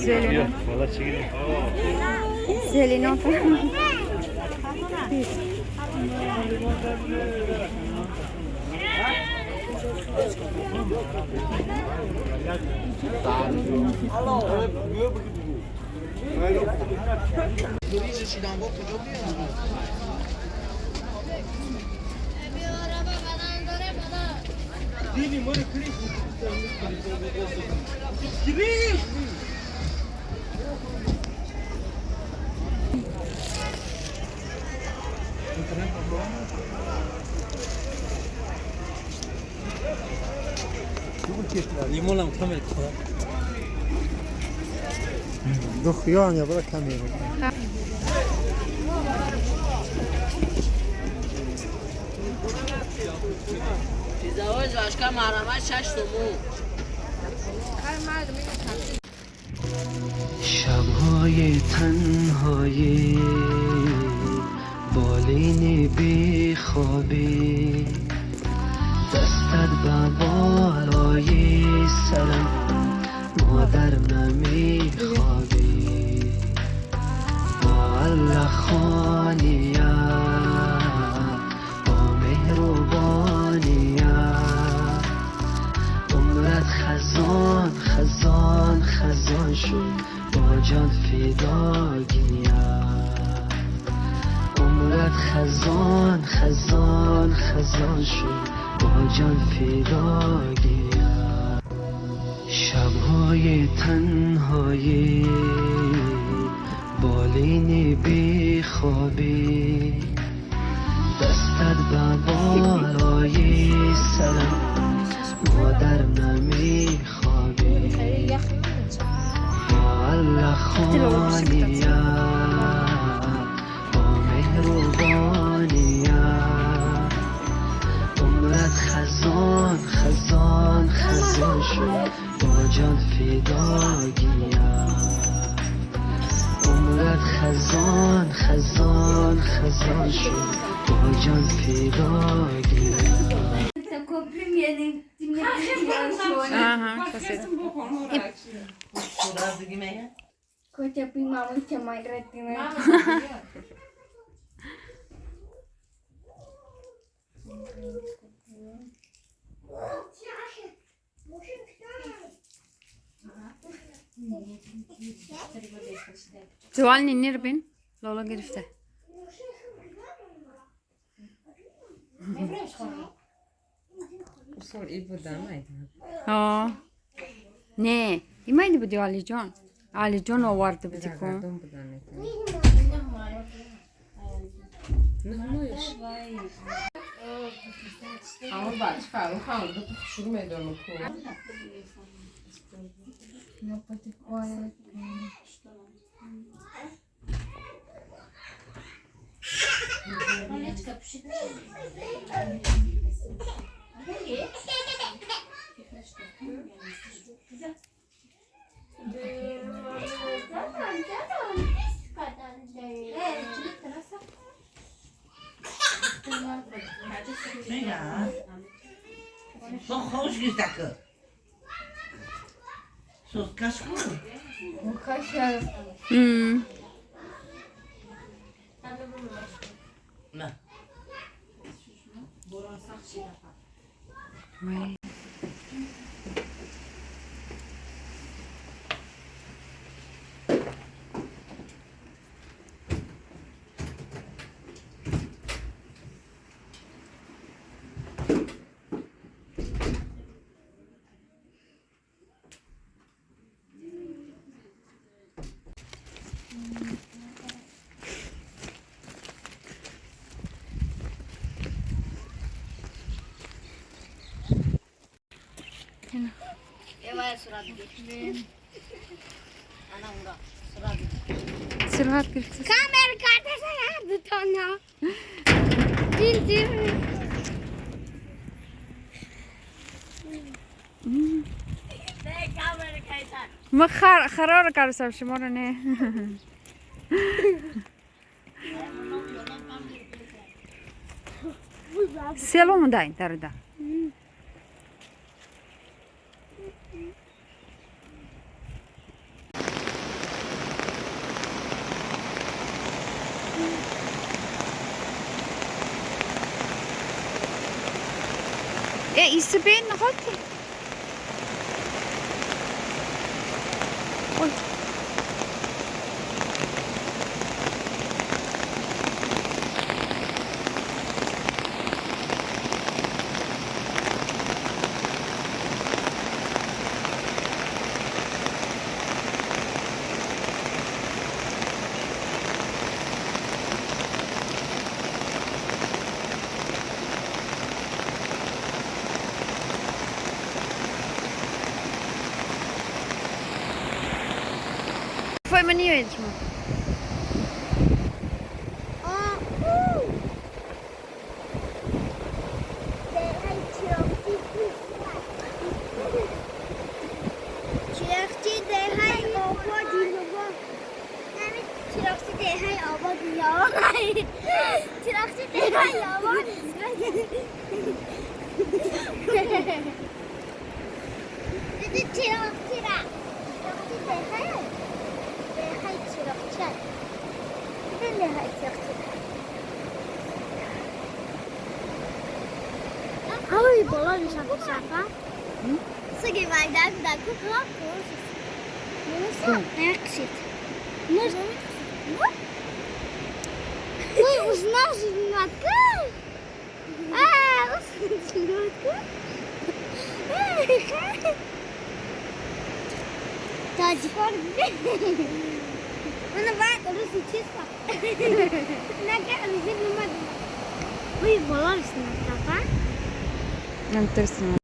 Зелено. Зелено. Дохуя бра камеру. شبهای تنهایی، بالین بیخوابی، دستت به بالای سرم، مادر نمیخوابی. با الله خانیت، با مهربانیت، عمرت خزان خزان خزان شد، با جان فدا گیرد. عمرت خزان خزان خزان شد، با جان فدا گیرد. شبهای تنهایی، بالین بیخوابی، دستت به بالای سرم، مادر نمیخوابی. با الله خانیت، با مهربانیت، عمرت خزان خزان خزان شد، با جان فدا گیرد. عمرت خزان خزان خزان شد، با جان فدا گیرد. Ага, спасибо. Зуални нирбин лола гирифта. Ҳо. Не, имайди буди Алиҷон. Алиҷон оварда буди ку. М. Вай. Сурат гирифта. Камера карта дутона. Дин. Ма харора кардам шуморо не. Сел омадаин даруда. Э, исбен хотти. Ой. Foi manier шумо. چرخچی دههای آبادی چرخچی دههای آبادی چرخچی دههای آبادی چرخچی چرخچی دههای دههای چرخچی دههای چرخچی هوای بالا میشم شفا سگی وایدن در کوکا نقشید Ой, узнал же матка. А, узнал матка. Таджикор. Она вай, руси чисто. Нага, руси нумад. Ой, болар сна, папа. Нам терсим.